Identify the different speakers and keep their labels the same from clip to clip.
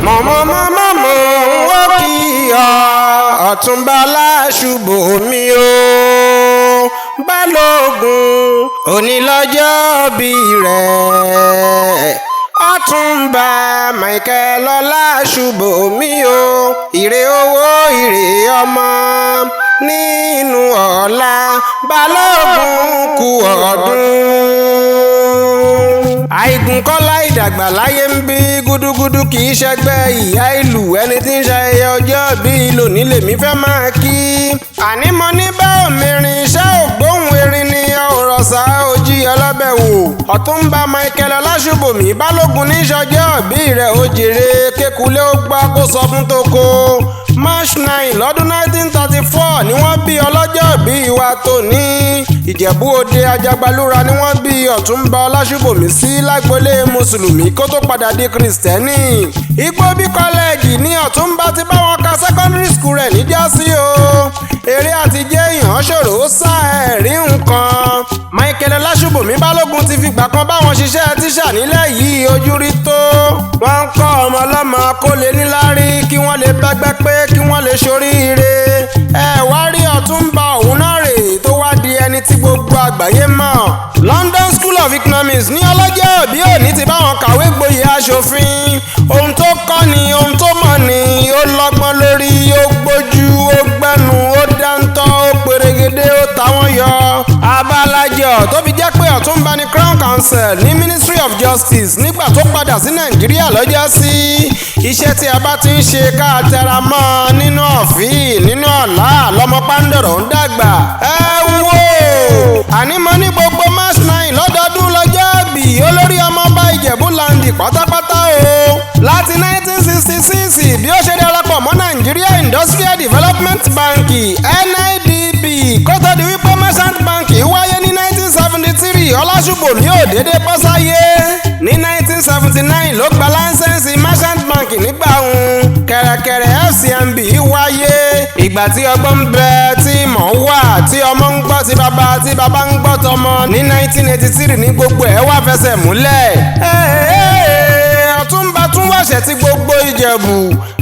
Speaker 1: Mọ̀mọ́mọ́mọ́ ó kí ọ, Ọ̀túnba Ọlásùbòmí o, Balógun, onílọ́jọ́ bí rẹ̀. Ọ̀túnba Michael Ọlásùbòmí o, ire owó, ire ọmọ nínú ọ̀la. Balógun, kú ọdún. Àìgùn kọ́lá ìdàgbà láyé ń bí gúdúgúdú kì í ṣẹgbẹ́ ìyá ìlú. Ẹni tí ń ṣayẹyẹ ọjọ́ bí lónìí lèmi fẹ́ máa kí. Àní mo ní bá òmìnirin iṣẹ́ ògbóhùn erin ni ọ̀rọ̀ sá ojí ọlọ́bẹ̀ wò. Ọ̀túnba Michael Ọlásùbòmí Balógun ní ṣọjọ́ bí rẹ̀, ó jèrè. Kékulé ó gbọ́, kó sọ fún toko. March 9 lọ́dún 1934 ni wọ́n bí ọlọ́jọ́ bí wa tòní. Ìjẹ̀bú Òde, Ajagbalúra ni wọ́n bí Ọ̀túnba Ọlásùbòmí sí lágbolé Mùsùlùmí kó tó padà di Kìrìsìtẹ́nì. Igbóbí Kọ́lẹ́ẹ̀jì ní Ọ̀túnba ti bá wọn ka secondary school rẹ̀ níjọ́sí o. Eré àtijọ́ èèyàn ṣòro ó sá ẹ̀rí nǹkan. Michael Ọlásùbòmí Balógun ti fìgbà kan báwọn ṣiṣẹ́ tíṣà nílẹ̀ yìí, ojú rí tó. Wọ́n ń kọ́ ọmọ ọlọ́mọ kó lè níláárí, kí wọ́n lè bẹ́gbẹ́ pé, kí wọ́n lè ṣoríire. Ẹ wá rí Ọ̀túnba òun náà rèé tó wá di ẹni tí gbogbo àgbáyé mọ̀. London School of Economics ní ọlọ́jọ́ òbí òní ti báwọn kàwé gboyè aṣòfin. Ohun tó kọ́ ni, ohun tó mọ̀ ni. Ó lọ́gbọ́n lórí, ó gbójú, ó gbẹ́nu, ó dáńtọ́, ó pèrègede, ó táwọn yọ. Abalajọ tó fi jẹ́ pé Ọ̀túnba ní Crown Counsel ní Ministry of Justice nígbà tó padà sí Nàìjíríà lọ́jọ́ sí. Iṣẹ́ tí a bá ti ń ṣe, ká tẹra mọ́ nínú ọ̀fìn, nínú ọ̀la lọ́mọ pàǹdọ̀rọ̀ ń dàgbà. Ẹ wo, àní mo ní gbogbo March 9 lọ́dọọdún lọ́jọ́ bí olórí ọmọọba Ìjẹ̀bú Land pátápátá o. Láti 1966 bí ó ṣe darapọ̀ mọ́ Nigeria Industrial Development Bank, NIDB, kó tó di wípé Merchant Bank wáyé ní 1973, Ọlásùbòmí ò dédé bọ́ sáyé. Ní 1979 ló gba license Merchant Bank. Nígbà òun kẹ̀rẹ̀kẹ̀rẹ̀ FCMB wáyé. Ìgbà tí ọgbọ́n ń bẹ, tí ìmọ̀ wà, tí ọmọ ń gbọ́ ti bàbá, tí bàbá ń gbọ́ tọmọ, ní 1983 ní gbogbo ẹ̀ wá fẹsẹ̀ múlẹ̀. Ọ̀túnba tún wàṣẹ̀ tí gbogbo Ìjẹ̀bú,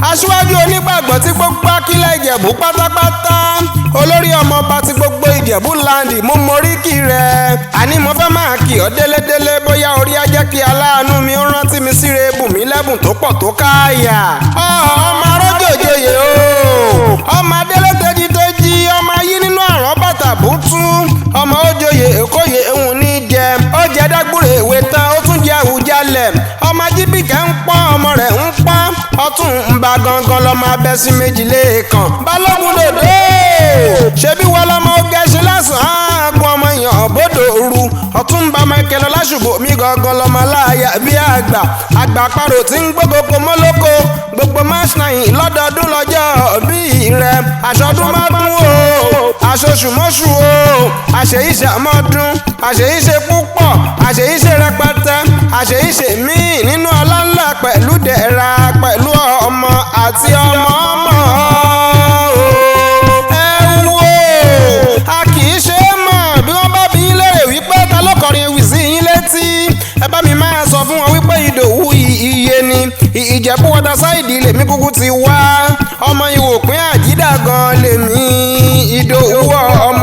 Speaker 1: aṣíwájú onígbàgbọ́ tí gbogbo akílẹ̀ Ìjẹ̀bú pátápátá, olórí ọmọọba tí gbogbo Ìjẹ̀bú Land, mo moríkì rẹ̀. Àní mo fẹ́ máa kì ọ́ délédélé, bóyá orí á jẹ́ kí aláàánú mi ó rántí mi síre, bùnmí lẹ́bùn tó pọ̀ tó káàyà. Ọmọ arójòjòyè o, ọmọ adélé tẹ́jí tó jí, ọmọ ayé nínú àrùn bàtà bùtú, ọmọ òjòyè èkóyè ehun ní jẹ, ó jẹ dágbére ìwé tán, ó tún jẹ Àwùjalẹ̀. Ọmọ ajíbìkẹ́ ń pọ́n, ọmọ rẹ̀ ń pọ́n. Ọtún ń ba gangan lọ́mọ abẹ́sí méjì lẹ́ẹ̀kan. Balógun dòdò, ṣebí wọ́n lọ́mọ gẹ̀ẹ́sì lásán-án gun ọmọ èèyàn bódò ru. Ọ̀túnba Michael Ọlásùbòmí gangan lọ́mọ aláya bí àgbà àgbà àparò tí ń gbógoko mọ́lókó. Gbogbo March 9 lọ́dọọdún lọ́jọ́ bí rẹ̀. Àṣọdún mọ́dún o, àṣoṣùmọ́ṣù o, àṣèyíṣàmọ́dún, àṣèyíṣe púpọ̀, àṣèyíṣe rẹpẹtẹ, àṣèyíṣe míì nínú ọlá ńlá pẹ̀lú dẹ̀ra pẹ̀lú ọmọ àti ọmọ ọmọ o. Ẹ wo, a kì í ṣe é mọ̀. Bí wọ́n bá bí yín léèrè wípé ta ló kọrin ewì sí yín létí, ẹ bá mi máa sọ fún wọn wípé Ìdòwú iye ni. Ìjẹ̀bú Waterside lèmi kúkú ti wá. Ọmọ Ìwòpin Àjídà gan lèmi, Ìdòwú ọmọ.